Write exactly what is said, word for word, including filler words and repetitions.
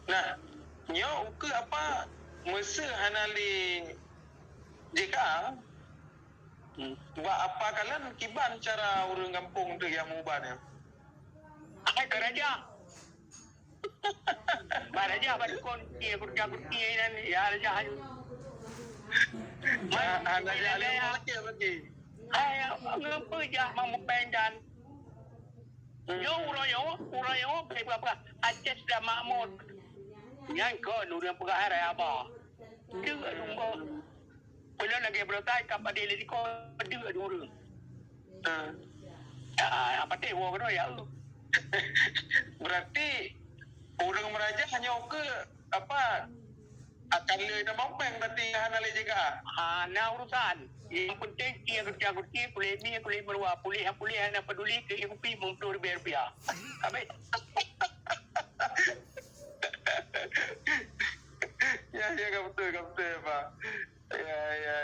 Nah, nyoe ukeue apa meuseu hana lé J K A? Hmm. Bak apa kalon kiban cara ureuëng gampông tu nyang meuubat nyoe? Hai ka raja. Ba raja ba dukon, iya kurtia kurtia nan, ya raja. Nah, hana jadi ada yang lagi. Hai, ngapa jah mampu pendan? Hmm. Yo, uroyo, uroyo, beri berapa? Aceh sudah makmur. Nyang kon ureuëng peugah hai raya ba. Deuk lumba. Peulon lagée beuleutai ka padé lé diko, deuk dua ureuëng. Hmm. Ah, apa teh wo kena ya? Berarti ureuëng meuraja hanya ke apa? Akan le nama peng berarti hana le juga. Hana urusan. Yang penting dia kerja kerja kulit mi kulit merua pulih pulih hana peduli ke kupi mengpuluh ribu rupiah. Habis. Ya, ya, ka beutôi, ka beutôi, Pak. Ya, ya,